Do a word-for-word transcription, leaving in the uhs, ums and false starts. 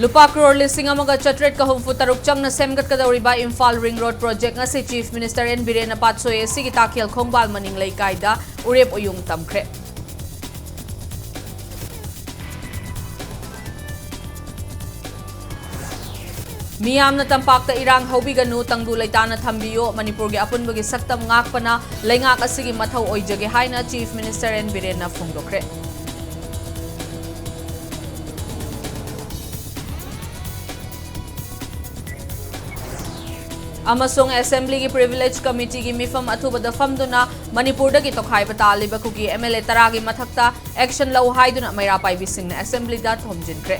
ꯂꯨꯄꯥ ꯀ꯭ꯔꯣꯔ ꯂꯤꯁꯤꯡ ꯑꯃꯒ ꯆꯥꯇ꯭ꯔꯦꯠꯀ ꯍꯨꯝꯐꯨ ꯇꯔꯨꯛ ꯆꯪꯅ ꯁꯦꯝꯒꯠꯀꯗꯧꯔꯤꯕ ꯏꯝꯐꯥꯜ ꯔꯤꯡ ꯔꯣꯗ ꯄ꯭ꯔꯣꯖꯦꯛ ꯉꯁꯤ ꯆꯤꯐ ꯃꯤꯅꯤꯁꯇꯔ ꯑꯦꯟ ꯕꯤꯔꯦꯟꯅ ꯄꯥꯠꯁꯣꯏ ꯑꯦꯁꯤꯒꯤ ꯇꯥꯈꯦꯜ ꯈꯣꯡꯕꯥꯜ ꯃꯅꯤꯡ ꯂꯩꯀꯥꯏꯗ ꯎꯔꯦꯞ ꯎꯌꯨꯡ ꯇꯝꯈ꯭ꯔꯦ꯫ ꯃꯤꯌꯥꯝꯅ ꯇꯝꯄꯥꯛꯇ ꯏꯔꯥꯡ ꯍꯧꯕꯤꯒꯅꯨ, ꯇꯪꯗꯨ ꯂꯩꯇꯥꯅ ꯊꯝꯕꯤꯌꯨ, ꯃꯅꯤꯄꯨꯔꯒꯤ ꯑꯄꯨꯟꯕꯒꯤ ꯁꯛꯇꯝ ꯉꯥꯛꯄꯅ ꯂꯩꯉꯥꯛ ꯑꯁꯤꯒꯤ ꯃꯊꯧ ꯑꯣꯏꯖꯒꯦ ꯍꯥꯏꯅ ꯆꯤꯐ ꯃꯤꯅꯤꯁꯇꯔ ꯑꯦꯟ ꯕꯤꯔꯦꯟꯅ ꯐꯣꯡꯗꯣꯛꯈ꯭ꯔꯦ꯫ ꯑꯃꯁꯨꯡ ꯑꯦꯁꯦꯝꯕ꯭ꯂꯤꯒꯤ ꯄ꯭ꯔꯤꯚꯤꯂꯦꯖ ꯀꯃꯤꯇꯤꯒꯤ ꯃꯤꯐꯝ ꯑꯊꯨꯕꯗ ꯐꯝꯗꯨꯅ ꯃꯅꯤꯄꯨꯔꯗꯒꯤ ꯇꯣꯈꯥꯏꯕ ꯇꯥꯜꯂꯤꯕ ꯀꯨꯀꯤ ꯑꯦꯝ ꯑꯦꯜ ꯑꯦ ꯇꯔꯥꯒꯤ ꯃꯊꯛꯇ ꯑꯦꯛꯁꯟ ꯂꯧ ꯍꯥꯏꯗꯨꯅ ꯃꯩꯔꯥ ꯄꯥꯏꯕꯤꯁꯤꯡꯅ ꯑꯦꯁꯦꯝꯕ꯭ꯂꯤꯗ ꯊꯣꯝꯖꯤꯟꯈ꯭ꯔꯦ꯫